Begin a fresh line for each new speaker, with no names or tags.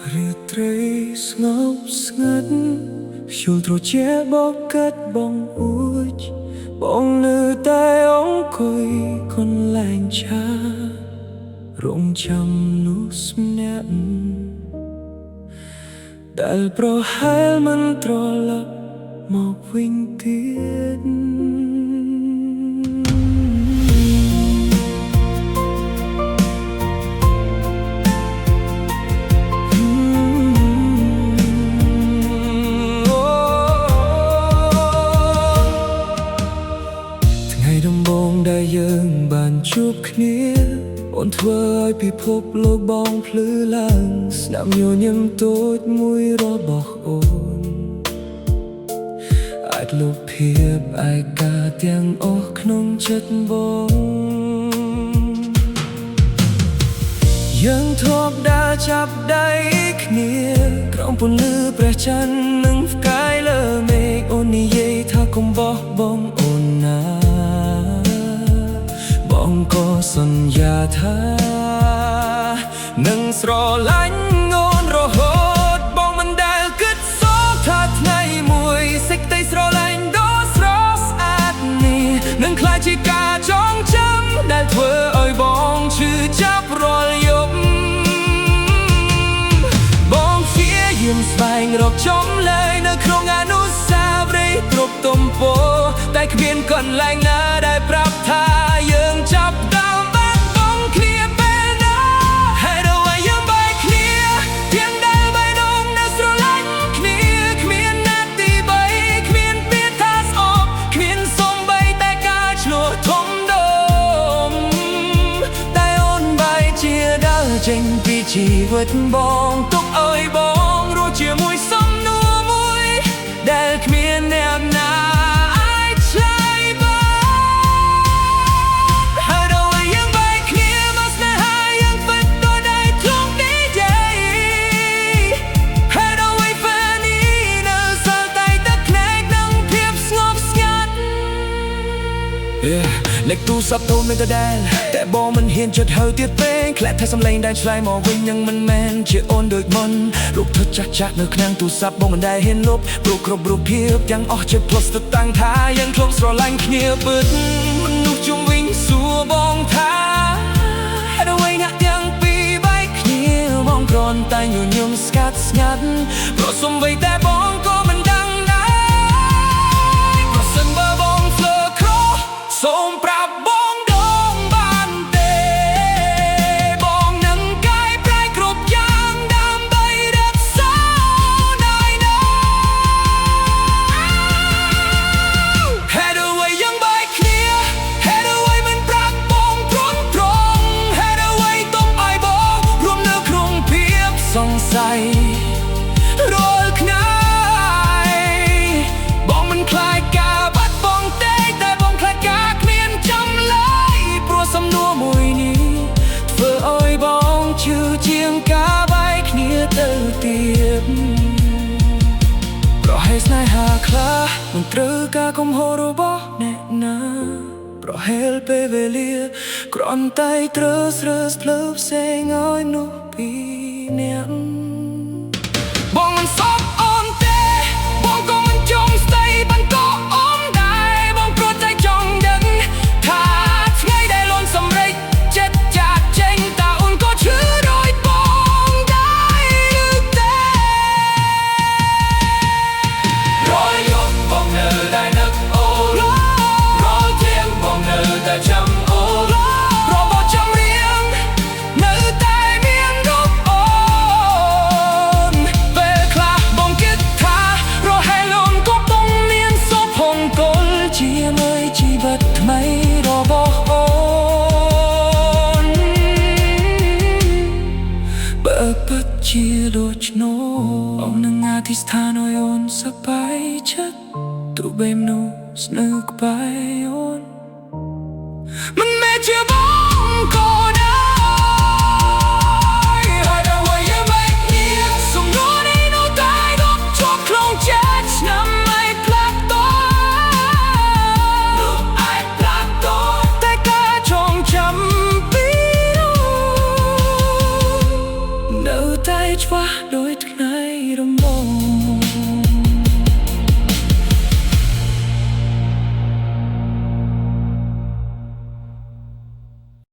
រាត្រីស្ងប់ស្ងាត់ខ្យល់ត្រជាក់បោកកាត់បងអួចបងនៅតែអង្គុយកន្លែងឆារងចាំនោះស្នាក់ដែលប្រហែលមិនត្រឡប់មកវិញទៀត ថ្ងៃដំបូងដែលយើងបានជួបគ្នាអូនធ្វើឲ្យពិភពលោកបងភ្លឺឡើងស្នាមញញឹមតូចមួយរបស់អូនអាចលុបភាពឯកាទាំងអស់ក្នុងចិត្តបងយើងធ្លាប់ដើរចាប់ដៃគ្នាក្រោមពន្លឺព្រះច័ន្ទនិងផ្កាយលើមេឃអូននិយាយថាកុំបោះបង់អូនណា បងក៏សន្យាថានឹងស្រឡាញ់អូនរហូតបងមិនដែលគិតសោកថាថ្ងៃមួយសេចក្តីស្រឡាញ់ដ៏ស្រស់ស្អាតនេះនឹងក្លាយជាការចងចាំដែលធ្វើឲ្យបងឈឺចាប់រាល់យប់ បងព្យាយាមស្វែងរកចម្លើយនៅក្នុងអនុស្សាវរីយ៍គ្រប់ទំព័រតែគ្មានកន្លែងណាដែលប្រាប់ថាយើងចាប់ដើមបាត់បង់គ្នាពេលណាហេតុអ្វីយើងបែកគ្នាទាំងដែលបេះដូងនៅស្រឡាញ់គ្នាគ្មានណាទីបីគ្មានពាក្យថាស្អប់គ្មានសំបីតែការឆ្លោះធំដុំតែអូនបែរជាដើរចេញពីជីវិតបងទុកឲ្យបងរស់ជាមួយសំណួរមួយដែលគ្មានអ្នកណាអាចឆ្លើយបានហើយដល់ឲ្យយើងបែកគ្នាមកស្នេហាយើងពិតដូចដែលធ្លាប់និយាយហើយដល់ឲ្យពេលនេះនៅសល់តែទឹកភ្នែកនិងភាពស្ងប់ស្ងាត់ Yeah លេខទូរស័ព្ទអូននៅដដែលតែបងមិនហ៊ានចុចហៅទៀតពេកខ្លាចថាសំឡេងដែលឆ្លើយមកវិញនឹងមិនមែនជាអូនដូចមុនរូបថតចាស់ចាស់នៅក្នុងទូរស័ព្ទបងមិនដែលហ៊ានលុបព្រោះគ្រប់រូបភាពទាំងអស់ជា plus ទៅតាំងថាយើងធ្លាប់ស្រឡាញ់គ្នាពិតមនុស្សជុំវិញសួរបងថាហេតុអ្វីអ្នកទាំងពីរបែកគ្នាបងគ្រាន់តែញញឹមស្ងាត់ស្ងាត់ព្រោះសំបីតែបងក៏មិនដឹងដែរប្រសិនបើបងធ្វើខុសសូមប្រាប់បងដងបានទេបងនឹងកែប្រែគ្រប់យ៉ាងដើម្បីរក្សាណៃណាហេតុអ្វីយើងបែកគ្នាហេតុអ្វីមិនប្រាប់បងត្រង់ត្រង់ហេតុអ្វីទុកឲ្យបងរស់នៅក្នុងភាពសង្ស័យរាល់ថ្ងៃបងមិនខ្លាចការបាត់បង់ទេតែបងខ្លាចការគ្មានចម្លើយព្រោះសំណួរមួយនេះធ្វើឲ្យបងឈឺជាងការបែកគ្នាទៅទៀត ប្រហែលស្នេហាខ្លះមិនត្រូវការកំហុសរបស់អ្នកណាប្រហែលពេលវេលាគ្រាន់តែត្រូវស្រើសផ្លូវផ្សេងឲ្យនោះពីអ្នកបងមិនសបអូនទេបងក៏មិនចង់ស្ដីបានក៏អូនដែរបងព្រោះតែចង់ដឹងថាថ្ងៃដែលអូនសម្រេចចិត្តចាកចេញតើអូនក៏ឈឺដូចបងដែរឬទេ រាល់យប់បងនៅតែនឹកអូនរាល់ទៀងបងនៅតែចាំអូនរាល់បទចម្រៀងនៅតែមានរូបអូនពេលខ្លះបងគិតថារហែលអូនក៏ពងមានសុភមង្គលជាមួយជីវិតថ្មីរបស់អូន បើពិតជាដូច្នោះអូននឹងអធិស្ឋានឲ្យអូនសប្បាយចិត្តទោះបីមនុស្សនៅក្បែរអូនមិនមែនជាបង